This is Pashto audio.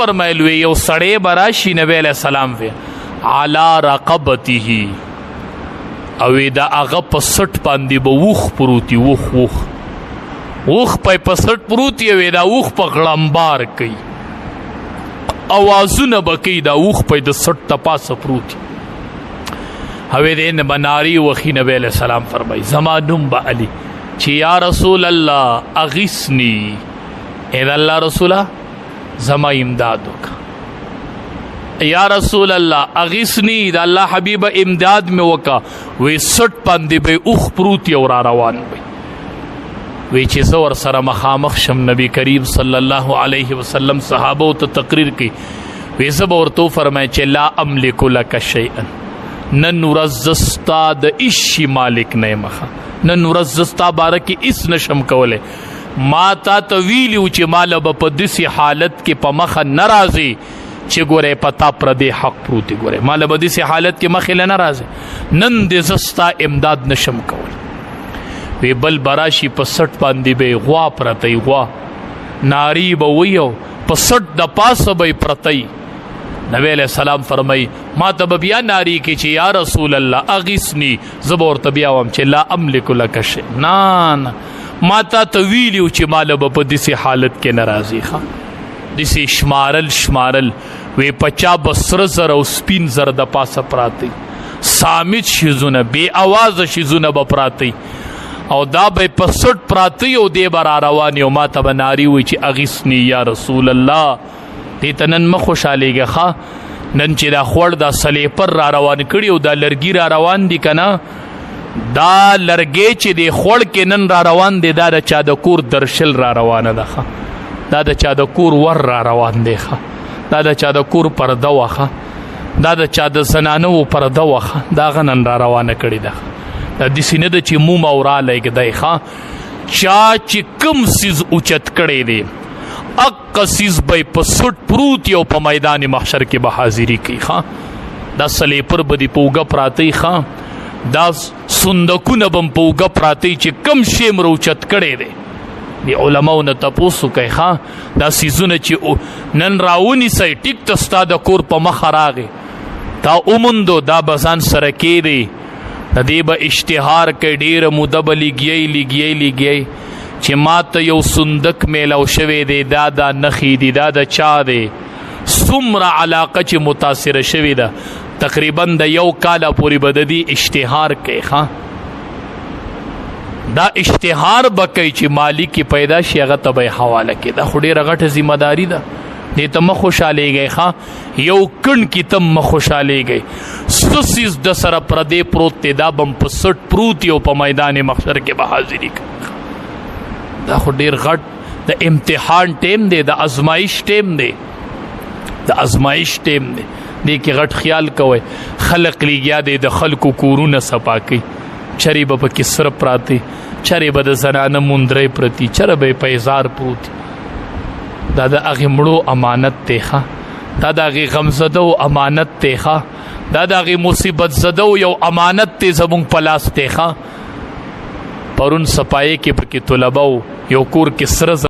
فرمایل وی یو سړی براشي، نبی علیہ السلام وی علی رقبته، او دا هغه په سټ باندې به وخ پروتي، وخ وخ وخ په سټ پروتي، وی دا وخ په غړمبار کوي، اوازونه بکی، دا وخ په د سټ تپاسه پروتي، هوی دې نه بناری وخی. نبی علیہ السلام فرمای زما نوم به علی چې یا رسول الله اغثنی، اے الله رسوله زما امداد وکا، یا رسول الله اغثنی، د الله حبیب امداد می وکا. وی سټ باندې به اوخ پروت او را روان وي. وی چې زه ور سره مخامخ شم، نبی کریم صلی الله علیه وسلم صحابه ته تقریر کی، وی زه به ورته فرمای چې لا املک لک شیئا، نن ورځ زستا د ایشي مالک نه مخه، نن ورځ زستا باره کې اس نشم کوله. ما تا ته ویلی چې مال به په دسی حالت کې په مخه ناراضي چې ګوره پتا پر دې حق پروتي، ګوره مال به دسی حالت کې مخه نه ناراضي، نن دې زستا امداد نشم کول. وی بل براشي، په سټ باندې به غوا پرته، غوا ناری به ویو، په سټ د پاسه به پرته. نبی علیہ السلام فرمای ما ته بیا ناری کې چې یا رسول الله اغثنی، زبر ته بیا وم چې لا املک لک شی، نا نه، ما تا ته ویلیو چې مال به په دسی حالت کې ناراضي. ښه دسی شمارل شمارل، وی پچا بسر زر او سپین زر د پاسه پراتی، سامت شیزونه، بے आवाज شیزونه به پراتی، او دا به پسټ پراتی او دی بر روان، او ما ته بناری وی چې اغثنی یا رسول الله. دې ته نن مخ خوشالېږه. ښه نن چې دا خوړ دا سلیپر را روان کړي او دا لرګي را روان دي کنه، دا لرګی چې د خوړ کې نن را روان دی، دا د چا د کور درشل را روانه ده، دا د چا د کور ور را روان دی، دا د چا د کور پرده وخه، دا د چا د زنانو پرده وخه، دا غنن را روانه کړي ده. دا د سینه د چې مو مورا لګ دی. ښا چا چې کم سیز اوچت کړي دی، اق سیز به په سټ پروت یو په میدان محشر کې به حاضری کوي. ښا دا سلیپر به دی پوګه پراتی، ښا دا صندوقونه بم پوګه پراتی، چې کم شی مروچت کړي دی. دی علماو نه تپوسو کوي. ښا دا سیزونه چې نن راونی سي، ټیک ته ستا د کور په مخ راغی، تا اومندو، دا بزان سره کې دی، د دې به اشتهار کې ډیر موده به لګیي لګیي لګیي چې ما ته یو صندوق میلاو شوی دی، دا دا نخې دی، دا د چا دی، څومره علاقه چې متاثر شوی ده، تقریبا د یو کال پورې به د دې اشتهار کوي. ښا دا اشتهار به کوي چې مالک پیدا شي، هغه ته به حواله کوي. دا خو ډیره غټه ذمہ داری ده، دې ته مخ خوشالېږي. ښا یو کڼ کی تم مخ خوشالېږي، سسیز د سره پردې پروت دی، دا بم په سټ پروت یو په میدان محشر کې به حاضری کوي. دا خو ډیر غټ د امتحان ټیم دی، د ازمایش ټیم دی، د ازمایش ټیم دی. دې کې غټ خیال کوي. خلق لګیا دی د خلکو کورونه صفا کوي، چری به پکې سر پراته، چری به د زنانه مندرې پرتی، چری به پیزار پروت. دا د هغه مړو امانت دی، ښه دا د هغه غمزده او امانت دی، ښه دا د هغه مصیبت زده یو امانت دی زمونږ په لاس دی. ښه پرون صفایې کې پکې طلبه یو کور کې سره